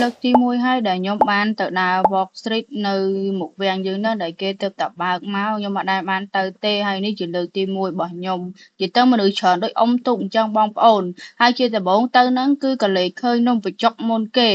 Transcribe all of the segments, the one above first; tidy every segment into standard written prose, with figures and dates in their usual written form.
លើកទី1ហើយដែលខ្ញុំបានទៅដើរ Walk Street នៅមុខវាំងយើងហ្នឹងដែលគេទើបតែបើកមកខ្ញុំអត់ដែលបានទៅទេហើយនេះជាលើកទី1របស់ខ្ញុំនិយាយទៅមនុស្សច្រើនដូចអុំទូកអញ្ចឹងបងប្អូនហើយជាដំបូងទៅហ្នឹងគឺក៏លេចឃើញនំបញ្ចុកមុនគេ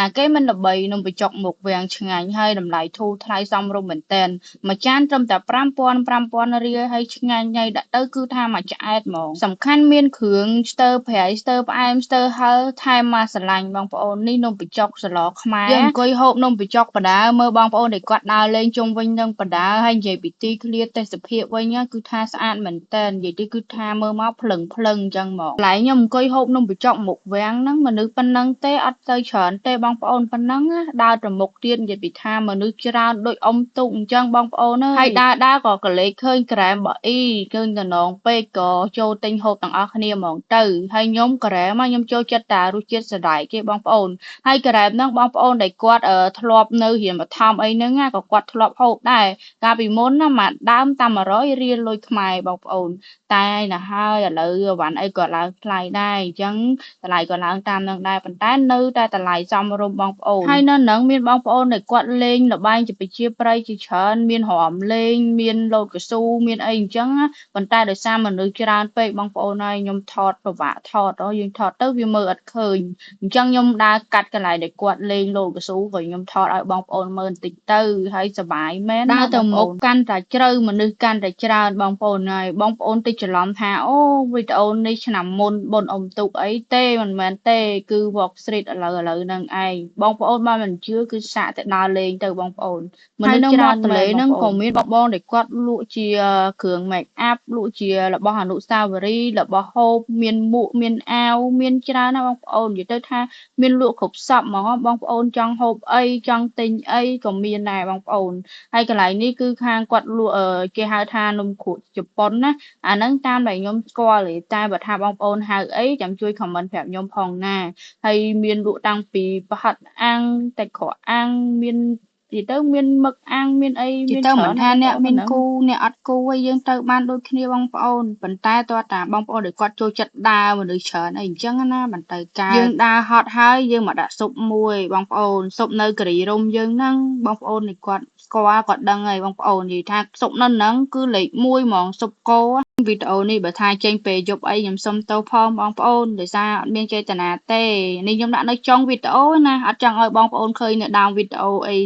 ណាគេមិនល្បីនំបញ្ចុកមុខវាំងឆ្ងាញ់ហើយតម្លៃធូរថ្លៃសមរម្យមែនទែនមួយចានត្រឹមតែ5000 5000រៀលហើយឆ្ងាញ់ហើយដាក់ទៅគឺថាមួយឆ្អែតហ្មងសំខាន់មានគ្រឿងស្ទើប្រៃស្ទើផ្អែមស្ទើហឹរថែមមកស្រឡាញ់បងប្អូននេះនំបញ្ចុកសឡខ្មែរយើងអង្គុយហូបនំបញ្ចុកបដើមើលបងប្អូនដែលគាត់ដើរលេងជុំវិញនឹងបដើហើយនិយាយពីទីឃ្លាទេសភាពវិញគឺថាស្អាតមែនតើនិយាយទៅគឺថាមើលមកភ្លឹងភ្លឹងអញ្ចឹងហ្មងកន្លែងខ្ញុំអង្គុយហូបនំបញ្ចុកមុខវាំងហ្នឹងមនុស្សប៉ុណ្ណឹងទេអត់ទៅច្រើនទេបងប្អូនប៉ុណ្ណឹងដើរទៅមុខទៀតនិយាយពីថាមនុស្សច្រើនដូចអុំទូកអញ្ចឹងបងប្អូនអើយហើយដើរដើរក៏កលេចឃើញក្រែមបអ៊ីឃើញតំណងពេកក៏ចូលទិញហូបទាំងអស់គ្នាហ្មងទៅហើយខ្ញុំក្រែមខ្ញុំចូលចិត្តតារសជាតិសណ្តែកគេបងប្អូនហើយក្រែមហ្នឹងបងប្អូនដែលគាត់ធ្លាប់នៅរៀនបឋមអីហ្នឹងក៏គាត់ធ្លាប់ហូបដែរកាលពីមុនណាមួយដើមតាម100រៀលលុយខ្មែរបងប្អូនតែណាហើយឥឡូវអីវ៉ាន់អីក៏ឡើងថ្លៃដែរអញ្ចឹងតម្លៃក៏ឡើងតាមនឹងដែរប៉ុន្តែនៅតែតម្លៃសមរម្យបងប្អូនហើយនៅនឹងមានបងប្អូនដែលគាត់លេងល្បែងជាប្រជាប្រិយជាច្រើនមានរំលេងមានលោតកស៊ូមានអីអញ្ចឹងប៉ុន្តែដោយសារមនុស្សច្រើនពេកបងប្អូនហើយខ្ញុំថតពិបាកថតយើងថតទៅវាមើលអត់ឃើញអញ្ចឹងខ្ញុំដើរកាត់កន្លែងដែលគាត់លេងលោតកស៊ូក៏ខ្ញុំថតឲ្យបងប្អូនមើលបន្តិចទៅហើយសប្បាយមែនដើរទៅមុខកាន់តែជ្រៅមនុស្សកាន់តែច្រើនបងប្អូនហើយបងប្អូនតិចច្រឡំថាអូវីដេអូនេះឆ្នាំមុនបុណ្យអុំទូកអីទេមិនមែនទេគឺ Walk Street ឥឡូវហ្នឹងឯងបងប្អូនបើមិនជឿគឺសាកទៅដើរលេងទៅបងប្អូនមនុស្សច្រើនទន្លេហ្នឹងក៏មានបងដែលគាត់លក់ជាគ្រឿង make up លក់ជារបស់អនុស្សាវរីយ៍របស់ហូបមានមួកមានអាវមានច្រើនណាស់បងប្អូននិយាយទៅថាមានលក់គ្រប់សពហ្មងបងប្អូនចង់ហូបអីចង់ទិញអីក៏មានដែរបងប្អូនហើយកន្លែងនេះគឺខាងគាត់លក់គេហៅថានំគ្រក់ជប៉ុនណាអាហ្នឹងតាមដែលខ្ញុំស្គាល់ទេតែបើថាបងប្អូនហៅអីចាំជួយ comment ប្រាប់ខ្ញុំផងណាហើយមានលក់តាំងពីប្រហិតអាំងតែក្រកអាំងមាននិយាយទៅមានមឹកអាំងមានអីមានទៅមិនថាអ្នកមានគូអ្នកអត់គូអីយើងទៅបានដូចគ្នាបងប្អូនប៉ុន្តែតើតាបងប្អូនដែលគាត់ចូលចិត្តដើរមនុស្សច្រើនអីអញ្ចឹងណាមិនទៅកើតយើងដើរហត់ហើយយើងមកដាក់ស៊ុបមួយបងប្អូនស៊ុបនៅគិរីរម្យយើងហ្នឹងបងប្អូននេះគាត់ស្គាល់គាត់ដឹងហើយបងប្អូននិយាយថាស៊ុបនៅហ្នឹងគឺលេខ1ហ្មងស៊ុបគោវីដេអូនេះបើថាចេញពេលយប់អីខ្ញុំសុំទោសផងបងប្អូនដោយសារអត់មានចេតនាទេនេះខ្ញុំដាក់នៅចុងវីដេអូណាអត់ចង់ឲ្យបងប្អូនឃើញនៅដើមវីដេអូអី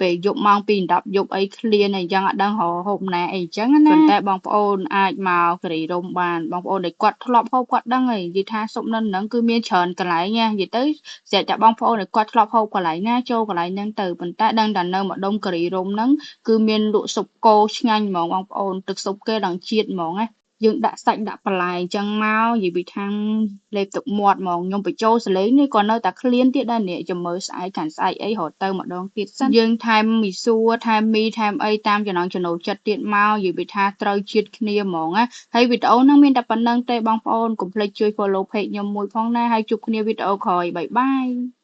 ពេលយប់ម៉ោង2 10យប់អីឃ្លានអីចឹងអត់ដឹងរហូបណាអីចឹងណាប៉ុន្តែបងប្អូនអាចមកគិរីរម្យបានបងប្អូនដែលគាត់ធ្លាប់ហូបគាត់ដឹងហើយនិយាយថាស៊ុបនៅហ្នឹងគឺមានច្រើនកន្លែងណានិយាយទៅស្រាប់តែបងប្អូនដែលគាត់ធ្លាប់ហូបកន្លែងណាចូលកន្លែងហ្នឹងទៅប៉ុន្តែដឹងតែនៅម្ដុំគិរីរម្យហ្នឹងគឺមានលក់ស៊ុបគោឆ្ងាញ់ហ្មងបងប្អូនទឹកស៊ុបគេដល់ជាតិហ្មងណាយើងដាក់សាច់ដាក់បន្លែអញ្ចឹងមកនិយាយពីខាងលេបទឹកមាត់ហ្មងខ្ញុំបញ្ចូលសលេងនេះក៏នៅតែឃ្លានទៀតដែរនេះចាំមើលស្អែកកាន់ស្អែកអីរត់ទៅម្ដងទៀតសិនយើងថែមមីសួរថែមមីថែមអីតាមចំណងចំណូលចិត្តទៀតមកនិយាយពីថាត្រូវជាតិគ្នាហ្មងណាហើយវីដេអូហ្នឹងមានតែប៉ុណ្្នឹងទេបងប្អូនកុំភ្លេចជួយ follow page ខ្ញុំមួយផងណាហើយជួបគ្នាវីដេអូក្រោយបាយបាយ។